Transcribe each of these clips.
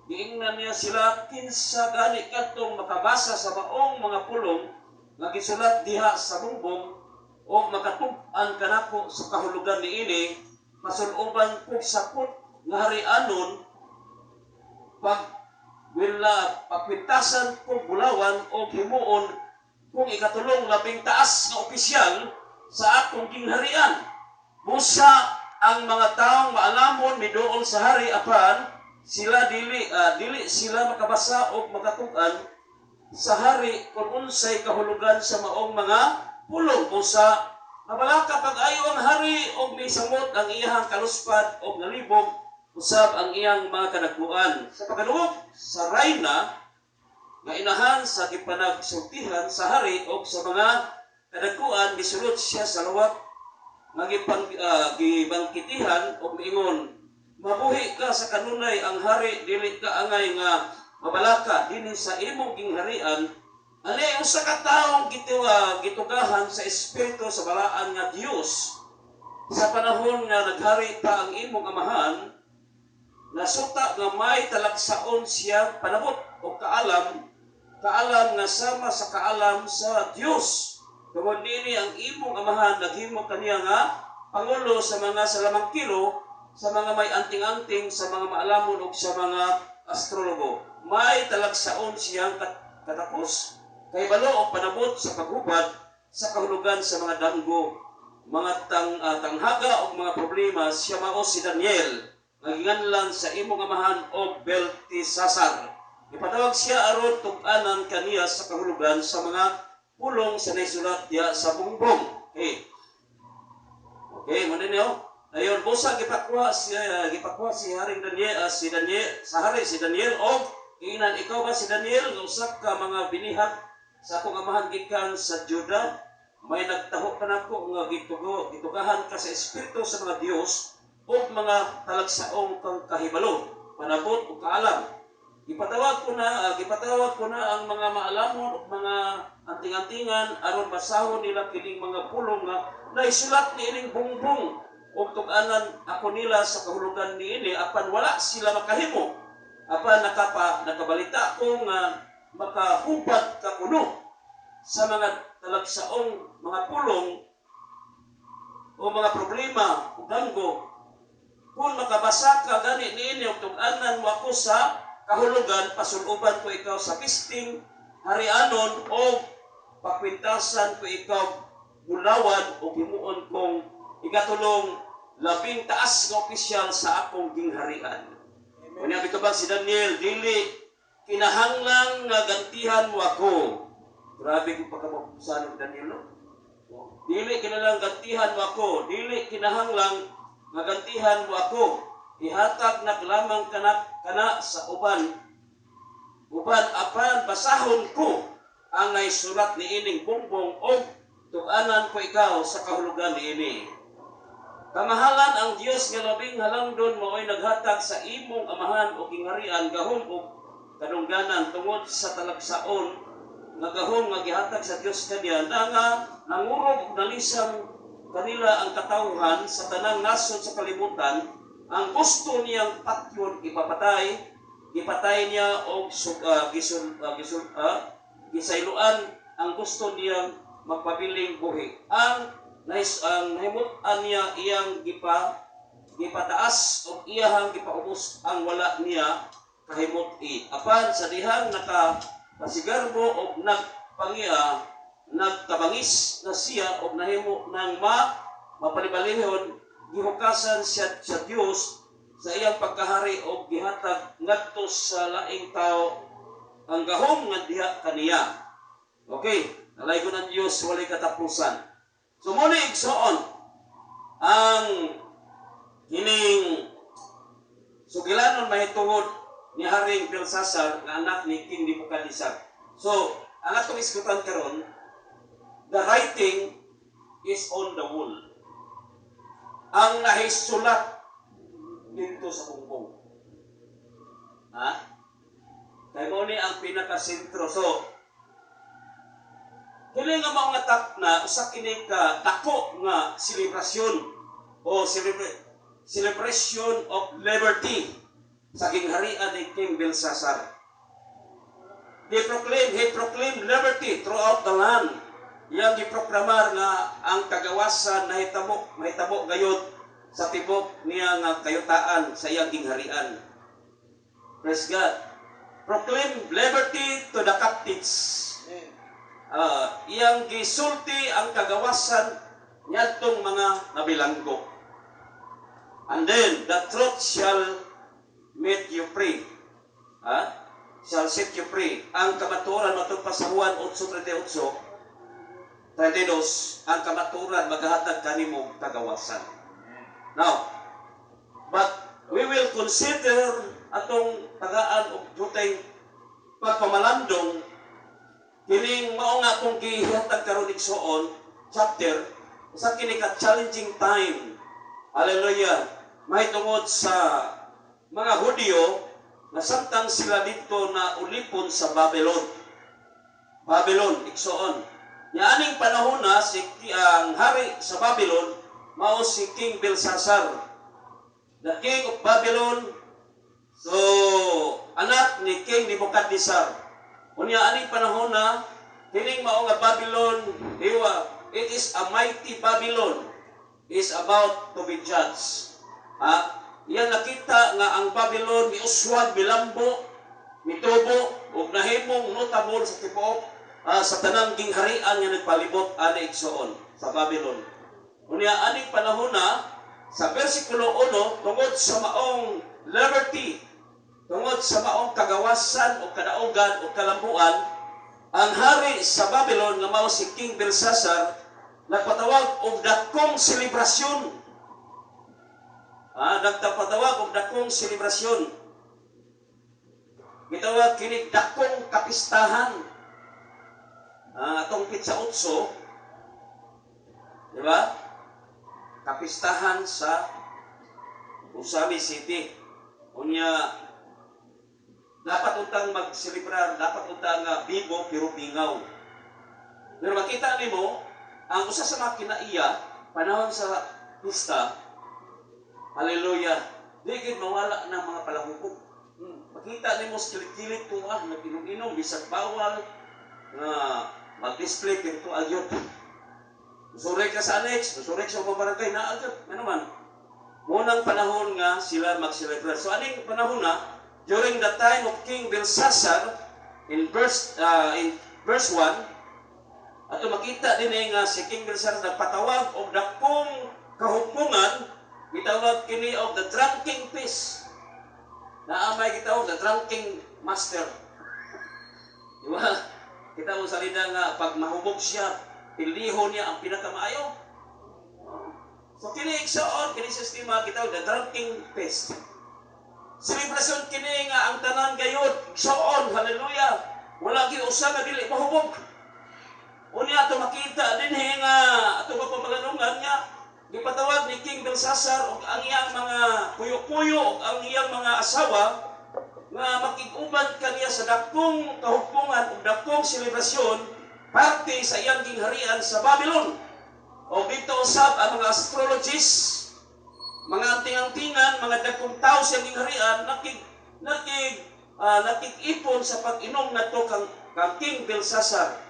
Giingnan niya sila, "Kinsa gani kadtong makabasa sa maong mga pulong nga gisulat diha sa bumbong o makatug-an kanako sa kahulugan niini, pasuloban kog sapot nga harianon, pag wila pagkwintasan kog bulawan o himuon kung ikatulong labing taas nga opisyal sa akong gingharian." Busa ang mga taong maalamon miduol sa hari, apan sila dili sila makabasa o makatug-an sa hari kung unsay kahulugan sa maong mga pulong. Busa mabalaka pag-ayo ang hari og misamot ang iyang kaluspad og nalibog usab ang iyang mga kadakuan. Sa pagkaduog sa rayna nga inahan sa gipanagsultihan sa hari og sa mga kadakuan, misulod siya sa lawak nga gibangkitihan og miingon, "Mabuhi ka sa kanunay ang hari, dili ka angay nga mabalaka dinhi sa imong gingharian. Ali usa ka taong gitugahan sa espiritu sa balaan nga Dios sa panahon nga naghari pa ang imong amahan. Nasuta nga may talagsaon siya panabot o kaalam, kaalam nga sama sa kaalam sa Dios. Tungod niini ang imong amahan naghimo kaniya nga pangulo sa mga salamangkiro, sa mga may anting-anting, sa mga maalamon ug sa mga astrologo. May talagsaon siyang katapos, kay balo og panabot sa paghubad sa kahulugan sa mga danggo, mga tanghaga og mga problema. Siya mao si Daniel nga ginganlan sa imong amahan og Beltesazar. Ipatawag siya aron tug-anan kaniya sa kahulugan sa mga pulong sa naisulat diha sa bungbong." Okay. Okay, mo ninyo. Ayon, busa gipakuha si Haring Daniel, si Daniel, sa hari si Daniel og giingnan, "Ikaw ba si Daniel nga usa ka mga binihag sa akong amahan gikan sa Juda? May nagtaho kanako nga gitugahan ka sa espiritu sa mga Dios ug mga talagsaong kang kahibalo, panabot ug kaalam. Gipatawag ko na ang mga maalamon ug mga anting-antingan aron basahon nila kining mga pulong nga naisulat niining bungbong ug tug-anan ako nila sa kahulugan niini, apan wala sila makahimo. Apan nakabalita ko nga makahubad ka kuno sa mga talagsaong mga pulong o mga problema o danggo. Kung makabasa ka gani niini ug tug-anan mo ako sa kahulugan, pasuloban ko ikaw sa pisting harianon o pakwintasan ko ikaw bulawan o himuon kong ikatulong labing taas nga opisyal sa akong gingharian." Unya bitubag si Daniel, "Dili kinahanglan nga gantihan mo ako." Grabe kung pagkamapusan ni Daniel, no? "Dili kinahanglan gantihan mo ako, dili kinahanglan nga gantihan mo ako. Ihatag na lamang kana sa uban. Uban apan basahon ko ang naisulat ni ining bungbong og tug-anan ko ikaw sa kahulugan niini. Kamahalan ang Dios nga labing halangdon mao'y naghatag sa imong amahan og gingharian, gahom ug kadungganan. Tungod sa talagsaon nga gahom nga gihatag sa Dios kaniya na nga nangurog og nalisang kanila ang katawhan sa tanang nasod sa kalibutan, ang gusto niyang patyon ipapatay, gipatay niya og gisayloan ang gusto niyang magpabiling buhi. Ang nahimut-an niya iyang gipataas og iyahang gipaubos ang wala niya kahimut-i. Apan sa dihang nakapasigarbo og nagpangia, nagkabangis na siya og nahimo ng mapalibalihon, gihukasan siya sa Dios sa iyang pagkahari og gihatag ngadto sa laing tao ang gahom nga diha kaniya." Okay, nalaygon ang Dios, walay katapusan. So mao ni, igsoon, ang kining sugilanon mahitungod ni Haring Belshazzar nga anak ni King Nebuchadnezzar. So, ang atong isgutan karon, the writing is on the wall. Ang nahisulat dito sa bumbong. Ha? Kay mao ni ang pinakasentro. So, kini nga mga takna, usa kini ka dako nga selebrasyon o celebration of liberty. Sa gingharian ni King Belshazzar. He proclaimed liberty throughout the land. Iyang giproklamar nga ang kagawasan nahitabo, mahitabo gayud sa tibok niya nga kayutaan sa iyang gingharian. Praise God. Proclaim liberty to the captives. Iyang gisulti ang kagawasan niadtong mga nabilanggo. And then the truth shall make you free. Ha? Shall set you free. Ang kamatuoran, matod pa sa Juan 8:38, 32, ang kamatuoran maghahatag kanimo kagawasan. Now, but we will consider atong tagaan og jutay pagpamalandong kining mao nga akong gihatag karon, igsoon, chapter usa kini ka challenging time. Hallelujah. Mahitungod sa mga Hudyo na samtang sila dito na ulipon sa Babylon. Babylon, igsoon. Nianing panahon na si ang hari sa Babylon mao si King Belshazzar. The king of Babylon. So, anak ni King Nebuchadnezzar. Unya aning panahon na kining mao nga Babylon, hiwa, it is a mighty Babylon is about to be judged. Ha? Iyang nakita nga ang Babylon miuswag, milambo, mitubo ug nahimong notable sa tibuok sa tanang gingharian nga nagpalibot ani, igsoon, sa Babylon. Unya aning panahon na sa versikulo 1, tungod sa maong liberty, tungod sa maong kagawasan o kadaugan o kalambuan, ang hari sa Babylon nga mao si King Belshazzar nagpatawag og dakong selebrasyon. Nagpatawag og dakong selebrasyon. Gitawag kini dakong kapistahan. Atong pitsa 8, di ba? Kapistahan sa Ozamiz City. Unya dapat untang magselebrar, dapat untang nga bibo pero bingaw. Pero makita nimo ang usa sa mga kinaiya panahon sa pista, hallelujah, di gid mawala ng mga palahubog. Makita nimo sa kilid-kilid tuwa nag-inom-inom bisag bawal nga mag-display pero tuwa gyud. Musuray ka sa annex, musuray ka sa ubang barangay, naa gyud. Ano man? Munang panahon nga sila mag-celebrate. So aning panahon na, during the time of King Belshazzar, in verse 1, ato makita din eh nga si King Belshazzar nagpatawag og dakong kahupungan, gitawag kini og the drunken feast. Naa may gitawag the drunken master. Di ba? Kita mo salida nga pag mahubog siya, pilihon niya ang pinakamaayo. So kini, igsoon, kini sistema gitawag the drunken feast. Selebrasyon kini nga ang tanan gayud, igsoon, hallelujah. Wala gyud usa nga dili mahubog. Unya ato makita dinhi nga ato mapamalandungan nga gipatawag ni King Belshazzar og ang iyang mga puyo-puyo ug ang iyang mga asawa nga makig-uban kaniya sa dakong kahugpungan ug dakong selebrasyon parte sa iyang gingharian sa Babylon. O dito usab ang mga astrologists, mga anting-antingan, mga dagkong tao sa iyang gingharian nakig-ipon sa pag-inom ngadto kang King Belshazzar.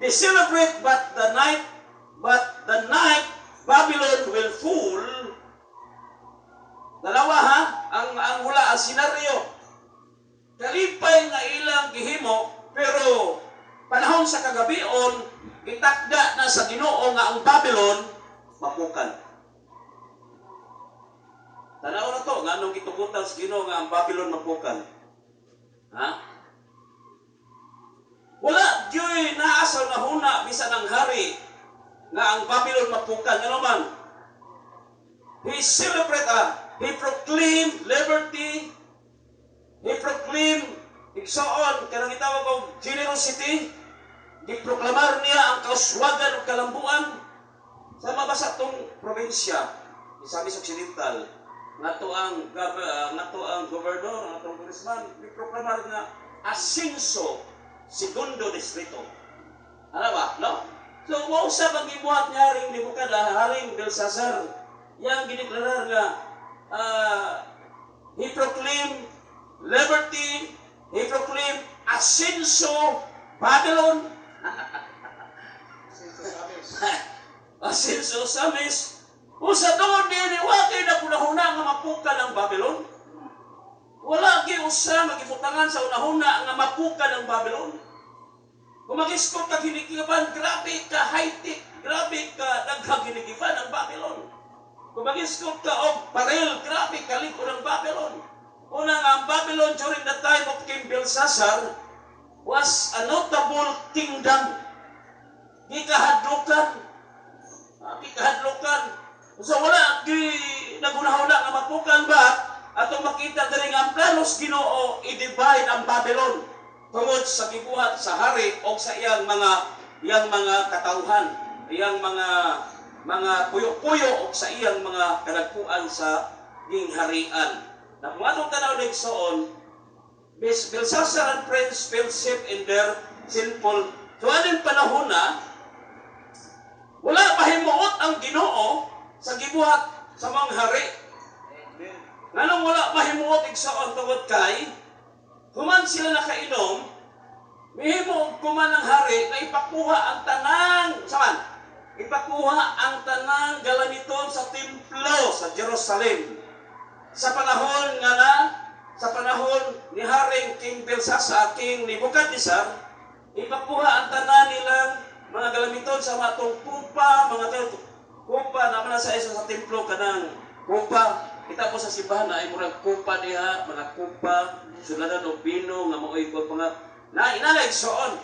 They celebrate, but the night Babylon will fall. Dalawa ha, ang hula, ang senaryo. Kalipay nga ilang gihimo, pero panahon sa kagabion, gitakda na sa Ginoo nga ang Babylon mapukan. Tanaw na to, nganong gitugutan sa Ginoo nga ang Babylon mapukan? Ha? Wala gyuy naa sa nahuna bisan ang hari nga ang Babylon mapukan. Ano man? He celebrate, he proclaimed liberty, he proclaimed, igsoon, kanang gitawag og generosity, giproklamar niya ang kauswagan ug kalambuan. Sa mabasa tong probinsya, Misamis Occidental, ngadto ang gobernador, ang atong congressman, giproklamar nga asenso segundo distrito. Ano ba? No? So, mao usab ang gibuhat niya Haring Nebuchadnezzar, Haring Belshazzar. Yang gideklarar nga He proclaimed liberty. He proclaimed ascenso Babylon. Ascenso Samis. Usa tungod niini, wa kay naghunahuna nga mapukan ang Babylon. Wala gyud usa magibutangan sa unahuna nga mapukan ang Babylon. Kung mag-iskot ka hinigiban, grabe ka high-tech, grabe ka daghang hinigiban ang Babylon. Kung mag-iskot ka og baril, grabe ka lig-on ang Babylon. Una nga, ang Babylon during the time of King Belshazzar was a notable kingdom. Gikahadlukan. Gikahadlukan. So wala gi naghunahuna nga mapukan ba atong makita diri nga ang planos Ginoo i-divide ang Babylon tungod sa gibuhat sa hari o sa iyang mga katawhan, iyang mga puyo-puyo o sa iyang mga kadagkuan sa gingharian. Na kung atong tanaw igsoon, Belshazzar and prince fell safe in their sinful. So aning panahon na, wala mahimuot ang Ginoo sa gibuhat sa mga hari. Nganong wala mahimuot, igsoon? Tungod kay human sila nakainom, mihimo kuman ang hari na ipakuha ang tanang, saman, ipakuha ang tanang galamiton sa templo sa Jerusalem. Sa panahon ni Haring King Belshazzar, King Nebuchadnezzar, ipakuha ang tanan nilang mga galamiton sa matong kupa, mga kupa naman na sa isa sa templo kanang kupa. Kita po sa simbahan na ay murag kupa diha, mga kupa, suladan og bino nga maoy ko nga na inana, igsoon.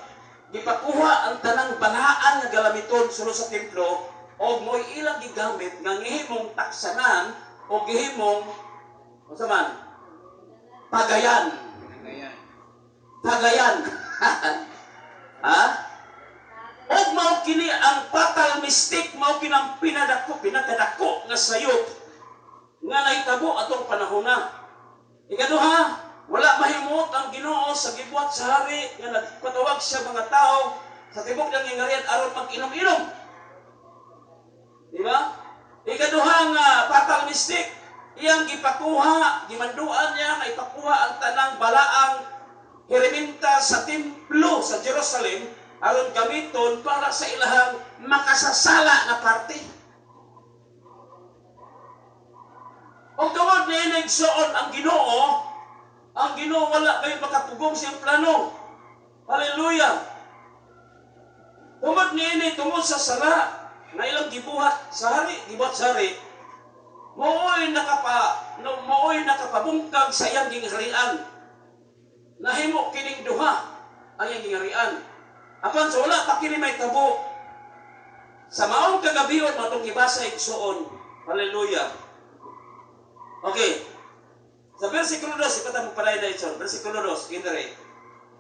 Gipakuha ang tanang balaan nga galamiton sulod sa templo og mo'y ilang gigamit nga gihimong taksanan o gihimong unsa man, pagayan. Ganyan. Pagayan, ha. Og mao kini ang fatal mistake, mao kini ang pinadako pinakadako nga sayop nga nahitabo atong panahona. Ikaduha, wala mahimuot ang Ginoo sa gibuhat sa hari nga nagpatawag siya mga tao sa tibok ng gingharian aron mag-inom-inom. Di ba? Ikaduha nga fatal mistake, iyang gipakuha, gimanduan niya nga ipakuha ang tanang balaang hereminta sa templo sa Jerusalem aron gamiton para sa ilahang makasasala nga party. Og tungod niini, igsoon, ang Ginoo wala kay makapugong sa iyang plano. Hallelujah. Tungod niini, tungod sa sala nga ilang gibuhat sa hari, gibuhat sa hari, mao'y nakapa no, mao'y nakapabungkag sa iyang gingharian. Nahimo kining duha ang iyang gingharian. Apan sa wala pa kini mahitabo, sa maong kagabion matong gibasa, igsoon. Hallelujah. Okay. Sa versikulo 2, ipata mo palay na ito. Versikulo 2, gindere.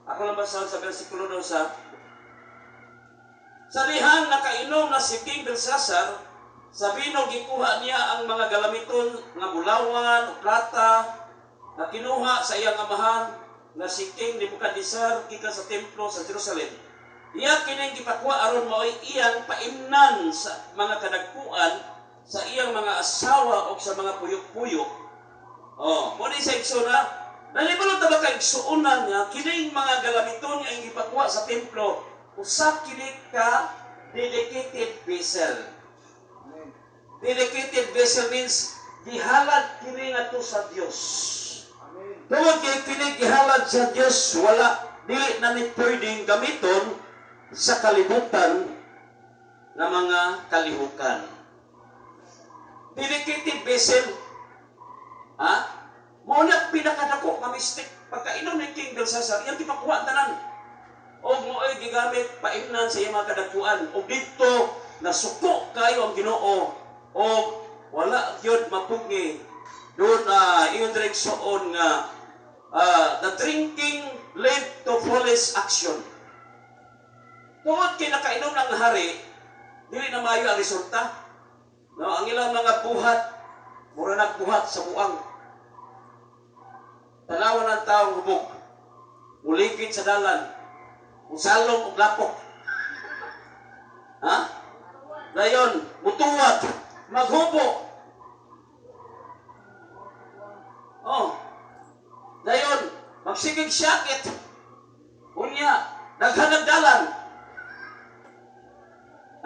Ako lang basahon sa versikulo 2 sa dihang nakainom na si King Belshazzar sa bino, gikuha niya ang mga galamiton nga bulawan o plata na kinuha sa iyang amahan nga si King Nebuchadnezzar gikan sa templo sa Jerusalem. Iya kining gipakuha aron mao'y iyang paimnan sa mga kadagkuan sa iyang mga asawa o sa mga puyok-puyok. Oh, mo ni sa igsoon na nalibalo ta ba kay igsuonan nga kining mga galamiton nga iyang gipakuha sa templo, usa kini ka dedicated vessel. Amen. Dedicated vessel means gihalad kini ngadto sa Dios. Amen. Tungod kay kini gihalad sa Dios, wala dili na ni pwedeng gamiton sa kalibutan nga mga kalihukan. Dedicated vessel. Ha? Mao na pinakadako nga mistake pagkainom ni King Belshazzar, iyang gipakuha ang tanan. Og mo'y gigamit paimnan sa iyang mga kadagkuan. Og didto nasuko kayo ang Ginoo og wala gyud mapugngi. Doon ingon diri, igsoon, nga the drinking led to foolish action. Tungod kay nakainom ng hari, dili na maayo ang resulta. No, ang ilang mga buhat, mura nagbuhat sa buang. Tanawan ang taong hubog. Muligid sa dalan. Musalom og lapok. Ha? Dayon, mutuwat, maghubo. Oh. Dayon, magsigig syakit. Unya, daghan nagdalan.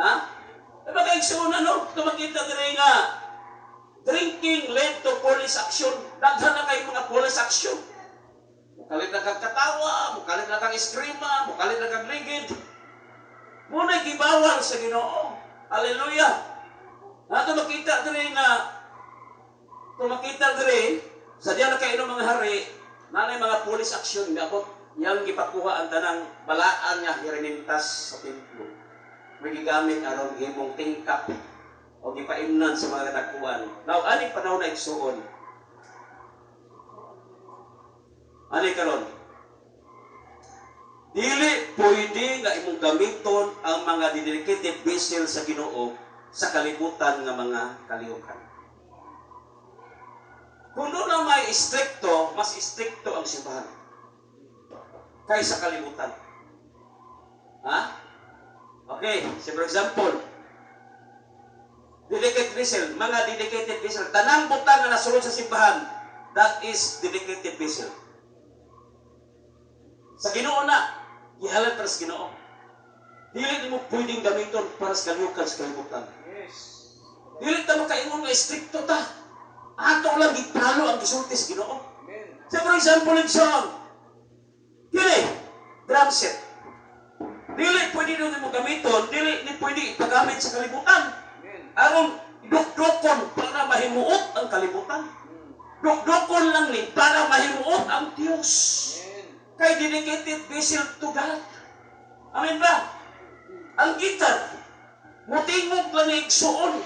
Ha? E ba kay igsuon, no? Ito makita diri nga drinking led to police action. Daghan na kay mga police action. Mukalit na kang katawa, mukalit na kang eskrima, mukalit na kang ligid. Muna gibawal sa Ginoo. Hallelujah. Nato makita diri nga ito makita diri sa diyan na kainom mga hari, nanay mga police action nga abot yang gipakuha ang tanang balaan nga hirimintas sa templo. May gigamit aron gihimong tingkap o gipaimnan sa mga kadakuan. Now, ani panahon na, igsuon? Ani karon? Dili pwede nga imong gamiton ang mga dedicated vessel sa Ginoo sa kalibutan nga mga kalihukan. Kung doon na may istrikto, mas istrikto ang simbahan kaysa kalibutan. Ha? Okay, so for example, dedicated vessel, mga dedicated vessel, tanang butang nga nasulod sa simbahan, that is dedicated vessel. Sa Ginoo na, gihalad para sa Ginoo. Dili nimo pwedeng gamiton para sa kalihukan sa kalibutan. Dili ta makaingon nga istrikto ta. Ato lang gipalo ang gisulti sa Ginoo. Amen. So for example, igsoon, dili, drum set. Dili pwede nimo gamiton, dili ni pwede ipagamit sa kalibutan. Amen. Aron dukdukon para mahimuot ang kalibutan. Dukdukon lang ni para mahimuot ang Dios. Amen. Kay dedicated vessel to God. Amen ba? Ang guitar, mutingog lang ni, igsuon,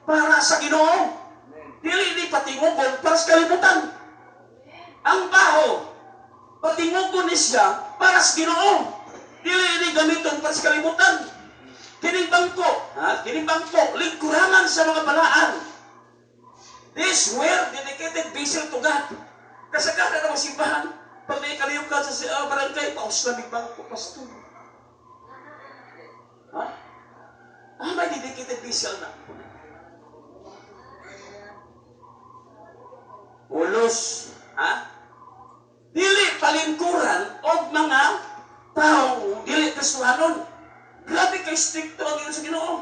para sa Ginoo. Amen. Dili ni patingogon para sa kalibutan. Ang baho, patingogon ni siya para sa Ginoo. Dili ni gamiton para sa kalibutan. Kining bangko, ha? Kining bangko, lingkuranan sa mga balaan. This were dedicated vessel to God. Kasagaran ng simbahan, pag may kaliyukan sa barangay, pauslamig bangko, pastor. Ha? Ah, may dedicated vessel na. Ulos, ha? Dili palingkuran og mga taong dili Kristohanon. Grabe kay stricto ang ingon sa Ginoo.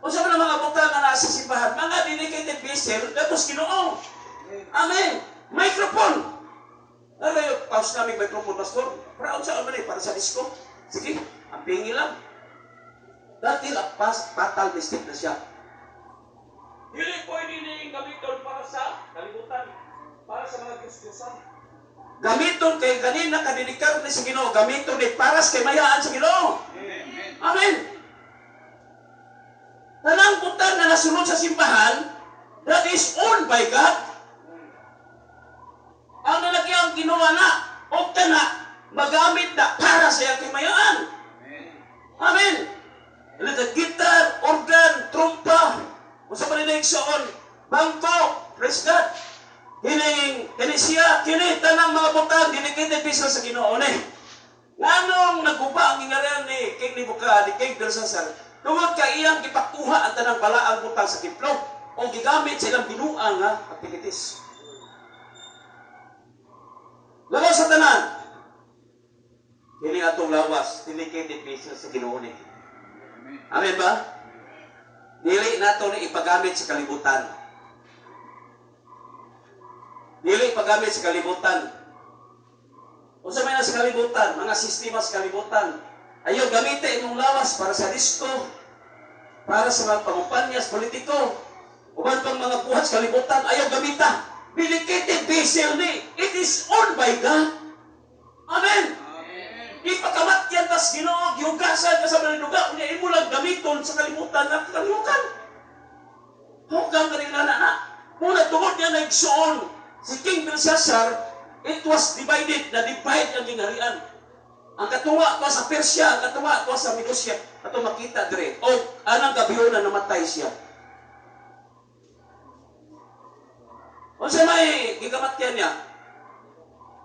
Unsa man ang mga butang nga nasa simbahan, mga dedicated vessel datos Ginoo. Amen. Amen. Microphone. Ano yung pause namin microphone, pastor? Para unsa man eh, para sa disco. Sige, ang pingi lang. Dati la pas fatal mistake na siya. Dili pwede ni gamiton para sa kalibutan, para sa mga Diyos-Diyosan. Gamiton kay kanina kadedikar ni sa Ginoo, gamiton ni para sa kaymayaan sa Ginoo. Amen. Amen. Tanang butang na nasunod sa simbahan, that is owned by God. Ang lalaki ang ginawa na, o kana, magamit na para sa iyang kaymayaan. Amen. Amen. The guitar, organ, trumpa, unsa pa nila igsoon, bangko, praise God. Kining, kini siya, kini tanang mga butang, dedicated vessel sa Ginoo ni. Nganong naguba ang gingarian ni King Nebuchadnezzar, ni King Belshazzar, tungod kay iyang gipakuha ang tanang balaang butang sa templo o gigamit sa ilang binuang nga activities. Labaw sa tanan, kini atong lawas, dedicated vessel sa Ginoo ni. Amen. Amen ba? Dili nato ni ipagamit sa kalibutan. Dili ipagamit sa kalibutan. Unsa may na sa kalibutan, mga sistema sa kalibutan. Ayaw gamite imong lawas para sa disco, para sa mga pangumpanyas, politiko, uban pang mga buhat sa kalibutan, ayaw gamita. Dedicated vessel ni. It is owned by God. Amen. Amen. Ipakamatyan tas Ginoo, gihugasan ka sa malinuga, unya imo lang gamiton sa kalibutan na kalihukan. Hugang kanila na na. Muna tungod niya na igsuon si King Belshazzar, it was divided, na divide ang gingharian. Ang katuwa to sa Persia, ang katuwa to sa Medosia, ato makita dire. O anang gabiho na namatay siya. Unsa may gikamatyan niya?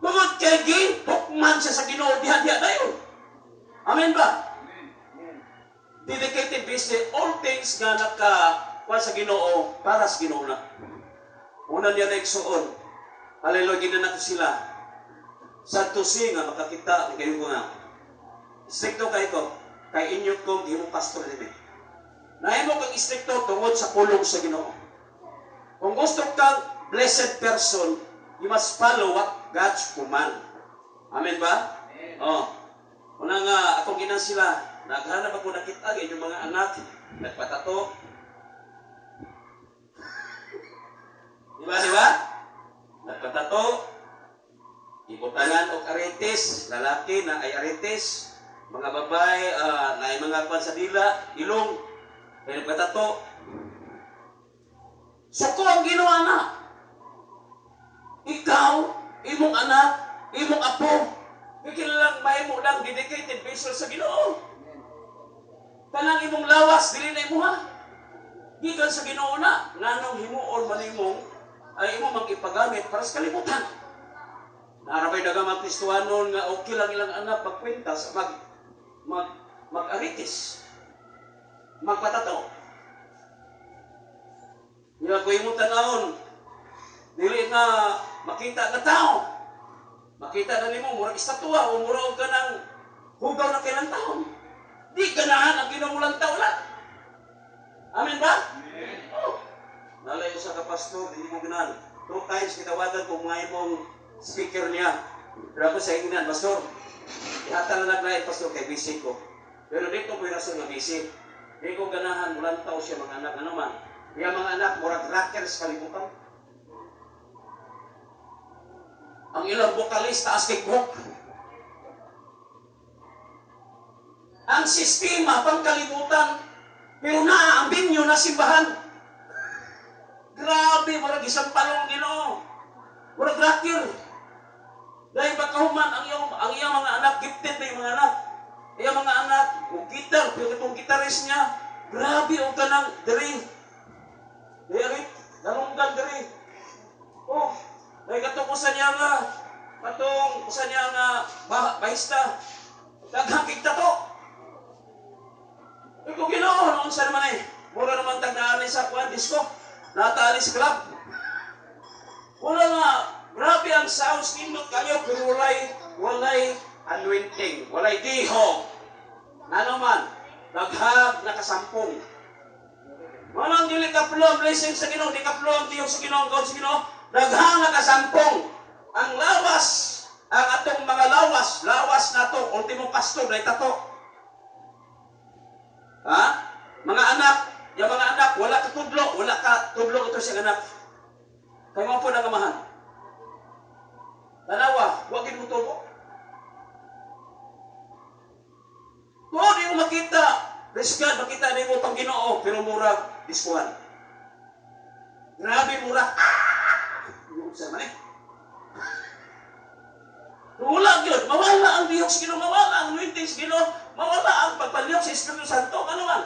Tungod kay gihukman siya sa Ginoo diha-diha dayon. Amen ba? Amen. Dedicated vessel, all things nga naka kuha sa Ginoo para sa Ginoo na. Una niya na igsuon. Hallelujah, ginanak ko sila. Sad to see nga makakita kayo ko nga. Strikto kay ko, kay inyo kong himong pastor nimi. Nahimo kang strikto tungod sa pulong sa Ginoo. Kung gusto kang blessed person, you must follow what God's command. Amen ba? Amen. Oh. Una nga, akong ginan sila, naghanap ako nakita inyong mga anak, nagpatato. Di ba, di ba? Nagpatato, ibutangan og arites, lalaki na ay arites, mga babae na ay mga kwan sa dila, ilong, kay nagpatato. Suko ang ginawa na. Ikaw, imong anak, imong apo, lang mahimo lang dedicated vessel sa Ginoo. Kanang imong lawas dili na imuha. Gikan sa Ginoo na nganong himuon man imong ay imo mang ipagamit para sa kalibutan. Narabay daga mga Kristohanon nga okay lang ilang anak magkwintas, mag mag mag-aritis, magpatato. Nga ko imong tanawon, dili na makita nga tao. Makita na nimo murag estatwa o murag ka ng hugaw na kailang taon. Di ganahan ang Ginoo tao na. Amen ba? Amen. Oh. Nalay sa ka pastor, di mo ganahan. Two times kitawagan ko mga imong speaker niya. Pero ako sa ingnan, "Pastor, ihatan na naglain, pastor, kay busy ko." Pero dito ko rason nga busy. Di ko ganahan, mulantaw siya mga anak. Ano man? Iya mga anak, murag rockers kalibutan. Ang ilang vocalist, taas kay buhok. Ang sistema, pangkalibutan. Pero na, ang binyo na simbahan. Grabe, murag isang palong Ginoo. Murag rocker. Dahil pagkahuman, ang iyong mga anak, gifted na yung mga anak. Iyong mga anak, o guitar, pero itong guitarist niya, grabe, o kanang diri. Diri, dalunggan diri. Oh, dahil katong usa niya nga, katong usa niya nga, bahista, daghang to. Ikaw Ginoo, noon sa naman eh. Mura naman tag naani sa kuan disco, nataani sa club. Wala nga, grabe ang sounds nindot kayo, pero walay anointing, walay diho. Ano man, daghag nakasampung. Walang dili ka flow ang blessing sa Ginoo, di ka flow ang tiyong sa Ginoo, ang God sa Ginoo, daghang nakasampung. Ang lawas, ang atong mga lawas, lawas nato, ultimo pastor, dahil tato. Ha? Mga anak, yung mga anak, wala ka tudlo ito siyang anak. Kay mo po ng amahan. Tanawa, wag mo tubo. Tuod mo makita, praise God, makita nimo pang Ginoo, pero murag diskuhan. Grabe mura. Ah! Unsa man eh. Wala gyud, mawala ang lihok sa Ginoo, mawala ang anointing sa Ginoo, mawala ang pagpalihok sa Espiritu Santo. Ano man?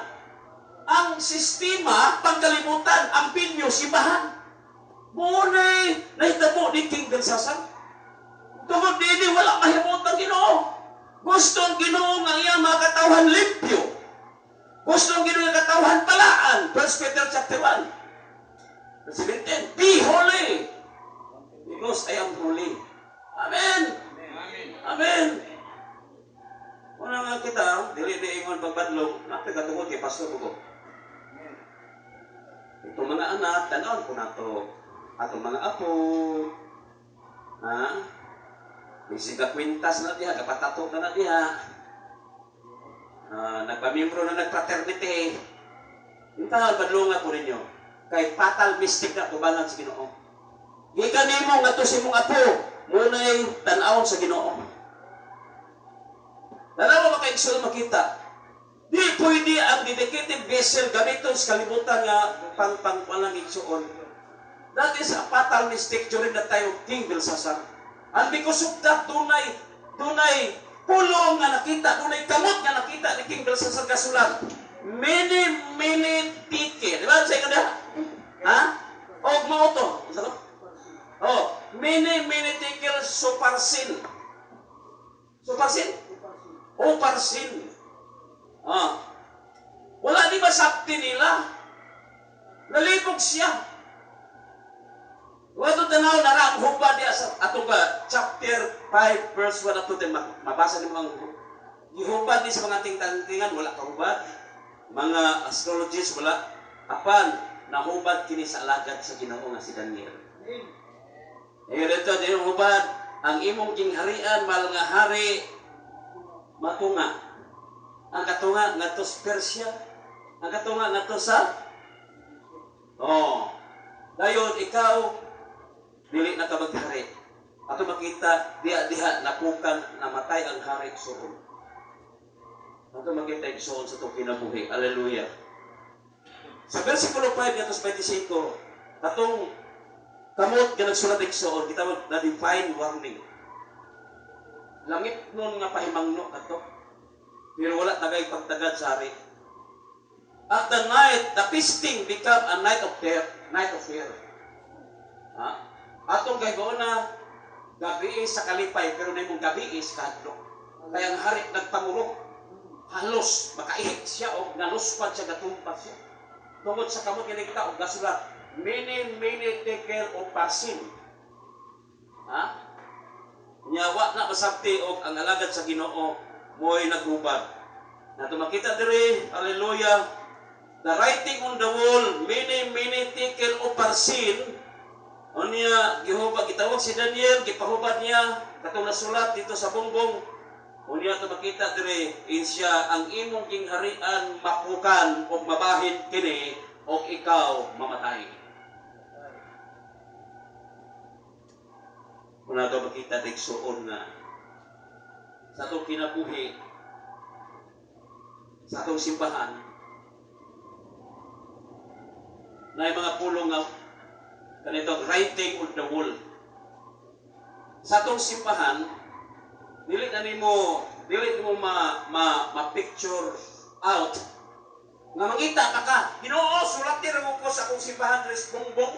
Ang sistema, pangkalimutan, ang pinyo, simbahan. Muna nahitabo ni King Belshazzar. Tungod dini wala mahimot ang Ginoo. Gusto ang Ginoo nga iyang mga katawhan limpyo. Gusto ang Ginoo nga katawhan palaan. 1 Peter chapter 1. Verse 17, "Be holy because I am holy." Amen. Amen. Amen. Una nga kita, dili di ingon pagbadlong, napikatungod kay pastor ko. Itong mga anak, tanawon ko na to. Atong mga apo, ha? Bisig ka kwintas na diha, kapatato na na diha. Nagpamimbro na nagfraternity. Intahan, badlonga ko ninyo. Kay fatal mistake na tubangan sa Ginoo. Gikan nimo ngadto sa imong apo, muna'y tan-awon sa Ginoo. Tanawa makaigsoon makita. Di pwede ang dedicated vessel gamiton sa kalibutan nga pang pang walang igsuon. That is a fatal mistake during the time of King Belshazzar. And because of that, dunay pulong nga nakita, dunay kamot nga nakita ni King Belshazzar kasulat. Mene, mene, tekel. Di ba? Sa inyo diha? Ha? Og mao to. Sa to? Oh, mene, mene, tekel, suparsin. Suparsin? O parsin. Ah. Wala di ba sakti nila? Nalibog siya. Wato tanaw nara ang hubad diya sa atong ka chapter 5 verse 1 up to 10, mabasa nimo ang gihubad ni sa mga ting-tingan, wala kahubad. Mga astrologists, wala. Apan nahubad kini sa alagad sa Ginoo nga si Daniel. Amen. Ngayon dito, di hubad, ang imong gingharian, mahal nga hari, matunga. Ang katunga ngadto sa Persia, ang katunga ngadto sa. Oh. Dayon ikaw dili na ka maghari. Ato makita diha diha napukan, namatay ang hari suon. Ato makita igsoon sa itong kinabuhi. Hallelujah. Sa versikulo 5 ngadto sa 25, katong kamot nga nagsulat igsoon, gitawag na divine warning. Langit nun nga pahimangno kato. Pero wala tagay pagtagad sa hari. At the night, the feasting become a night of death, night of fear. Ha? Atong na gabi sa kalipay, pero na imong gabi sa kahadlok. Kaya ang hari nagpangurok. Halos makaihik siya o naluspad siya, gatumpa siya. Tungod sa kamot kini kita og gasulat, "Mene, mene, tekel o parsin." Ha? Nya wa na masabti og ang alagad sa Ginoo mo'y naghubad. Nato makita diri, hallelujah, the writing on the wall, "Mene, mene, tekel o parsin." Unya, gihubad, gitawag si Daniel, gipahubad niya, katong nasulat dito sa bongbong. Unya, ito makita diri, insya ang imong gingharian mapukan o mabahin kini o ikaw mamatay. Kung nato makita igsuon nga sa atong kinabuhi, sa atong simbahan, na mga pulong nga kanitong writing on the wall. Sa atong simbahan, dili nimo ma, ma, ma-picture out nga mangita pa ka. "Ginoo, sulati ra ko sa akong simbahan diri sa bongbong.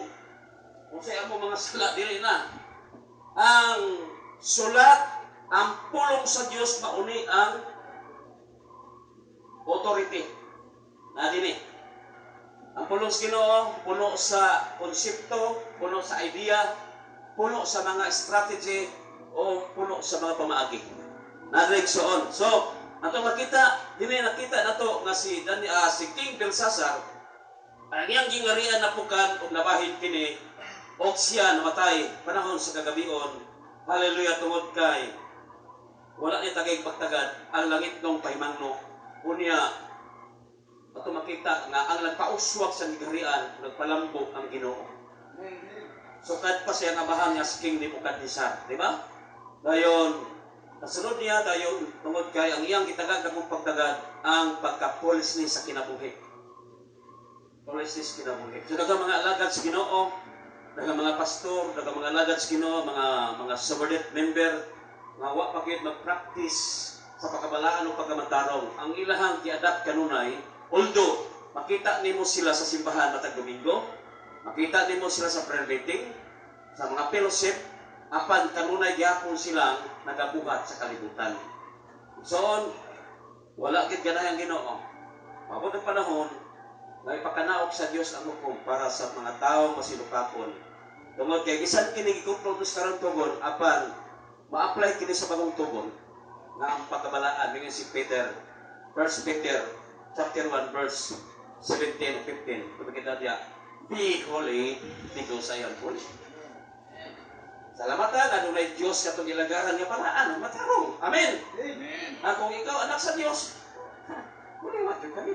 Unsay amo mga sala?" Dili na. Ang sulat, ang pulong sa Dios mauni ang authority. Na dinhi. Ang pulong sa Ginoo puno sa konsepto, puno sa idea, puno sa mga strategy o puno sa mga pamaagi. Nadinig so. So, ato makita, dinhi nakita nato nga si King Belshazzar ang iyang gingarian napukan og nabahin kini og siya namatay panahon sa kagabion. Hallelujah, tungod kay wala niya tagay pagtagad ang langit nong pahimangno. Unya ato makita nga ang nagpauswag sa giharian, nagpalambo ang Ginoo. Sukad pa siya nga amahan nga si King Nebuchadnezzar, di ba? Dayon kasunod niya dayon tungod kay ang iyang gitagad akong pagtagad ang pagka-foolishness sa kinabuhi. Foolishness kinabuhi. So daghang mga alagad sa Ginoo, daghang mga pastor, daghang mga alagad sa Ginoo, mga subordinate member nga wa pa gyud mag-practice sa pagkabalaan o pagkamantarong. Ang ilahang gi-adapt kanunay, although makita nimo sila sa simbahan matag Domingo, makita nimo sila sa prayer meeting, sa mga fellowship, apan kanunay gyapon silang nagabuhat sa kalibutan. So, wala gid ganahan ang Ginoo. Mabot ang panahon nga ipakanaok sa Dios ang hukom para sa mga tao masilukapon. Tungod kay bisan kini gikuplong sa karong tugon, apan ma-apply kini sa bagong tugon nga ang pagkabalaan mingon si Peter, 1 Peter chapter 1 verse 17 15. Kung makita diya, "Be holy because I am holy." Salamatan, adunay Dios katong ilagaran nga paraan, ang matarong. Amen. Amen. Ah, kung ikaw anak sa Dios, muliwat jud kami.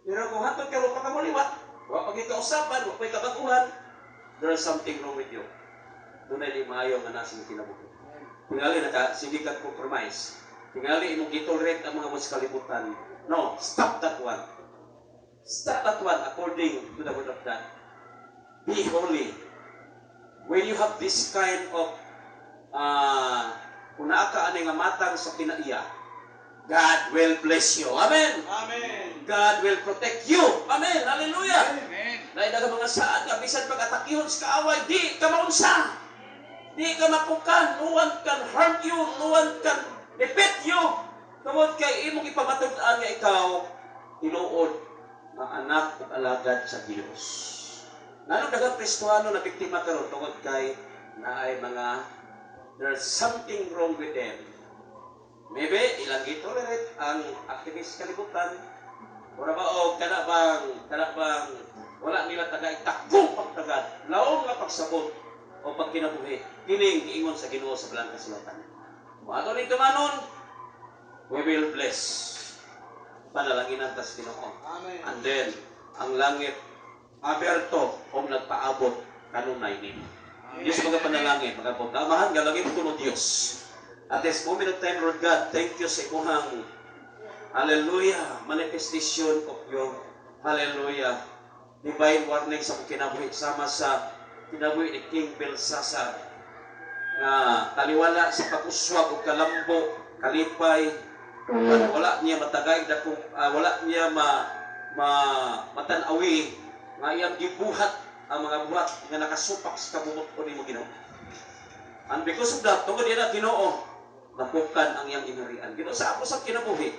Pero kung hantod ka pa ka muliwat, wa pa gyud kausapan, wa pa kabaguhan, there is something wrong with you. Dunay di maayo nga nasing kinabuhi. Tingali naka, sige ka compromise. Tingali imong gitolerate ang mga sa kalibutan. No, stop that one. Stop that one according to the word of God. Be holy. When you have this kind of kung naa ka ani nga matang sa kinaiya, God will bless you. Amen. Amen. God will protect you. Amen. Hallelujah. Amen. Dahil daghang mga saad nga bisan pag atakihon sa kaaway, di ka maunsa. Di ka mapukan. No one can harm you. No one can defeat you. Tungod kay imong ipamatud-an nga ikaw tinuod nga anak ug alagad sa Dios. Ngano daghang Kristohano na biktima karon? Tungod kay naay mga, there's something wrong with them. Maybe ilang gitolerate ang activist kalibutan. Ora ba o kana bang wala nila tagay takbo pagtagad, laom nga pagsabot o pagkinabuhi. Kining giingon sa Ginoo sa Balaang Kasulatan. Kung ato ning tumanon, we will bless. Panalanginan tas Ginoo. Amen. And then, ang langit aberto o nagpaabot kanunay nimo. Diyos mga panalangin, mga Amahan, nga langit kuno Diyos. At this moment of time, Lord God, thank you sa imuhang, hallelujah, manifestation of your, hallelujah, divine warning sa mong kinabuhi, sama sa kinabuhi ni King Belshazzar, nga taliwala sa pag-uswag o kalambo, kalipay, wala niya matagay dakong wala niya ma, ma matanawi nga iyang gibuhat ang mga buhat nga nakasupak sa kabubut-on nimo, Ginoo. And because of that, tungod na, Ginoo, napukan ang iyang ginharian. Ginoo, sa ako sa kinabuhi,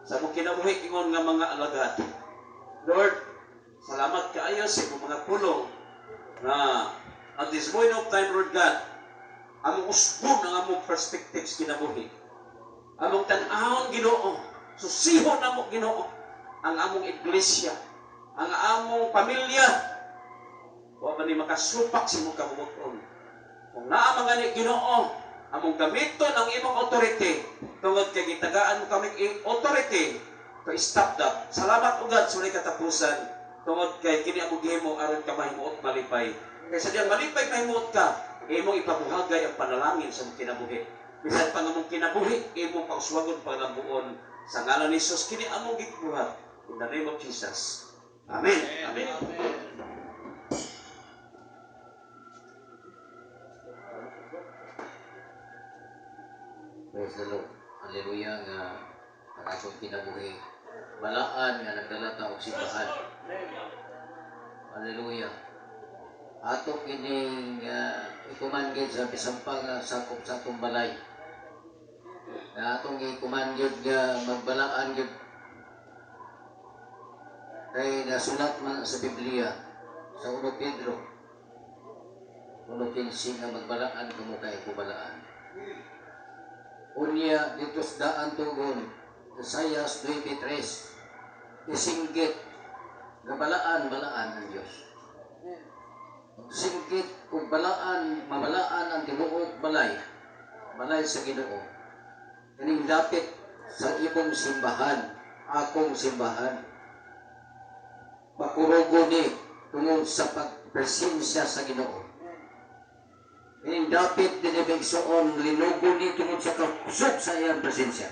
sa among kinabuhi ingon nga mga alagad. Lord, salamat kaayo sa imong mga pulong nga at this point of time, Lord God, among usbon ang among perspectives kinabuhi. Among tan-awon, Ginoo, susihon namo, Ginoo, ang among iglesia, ang among pamilya. Wa ba ni makasupak sa imong kabubut-on? Kung naa man gani, Ginoo, among gamiton ang imong authority tungod kay gitagaan mo kami authority to stop that. Salamat ugad sa walay katapusan tungod kay kini among gihimo aron ka mahimuot malipay. Kay sa diyang malipay mahimuot ka, imong ipabuhagay ang panalangin sa imong kinabuhi. Bisan pa nga among kinabuhi, imong pauswagon paglambuon sa ngalan ni Jesus kini among gibuhat. In the name of Jesus. Amen. Amen. Amen. Praise the Lord. Hallelujah nga ang atong kinabuhi. Balaan nga nagdala ta og simbahan. Hallelujah. Ato kining i-command gyud sa bisan pa nga sakop sa atong balay. Nga atong i-command gyud nga magbalaan gyud. Kay nasulat man sa Biblia sa 1 Pedro 1:15 nga magbalaan kamo kay ako balaan. Unya dito sa daan tugon Isaias 9:3 isinggit nga balaan balaan ang Dios. Singgit ug balaan mabalaan ang tibuok balay balay sa Ginoo. Kaning dapit sa imong simbahan, akong simbahan. Pakurugo ni tungod sa pagpresensya sa Ginoo. Kaning dapit dinhi, igsoon, linugo ni tungod sa kakusog sa iyang presensya.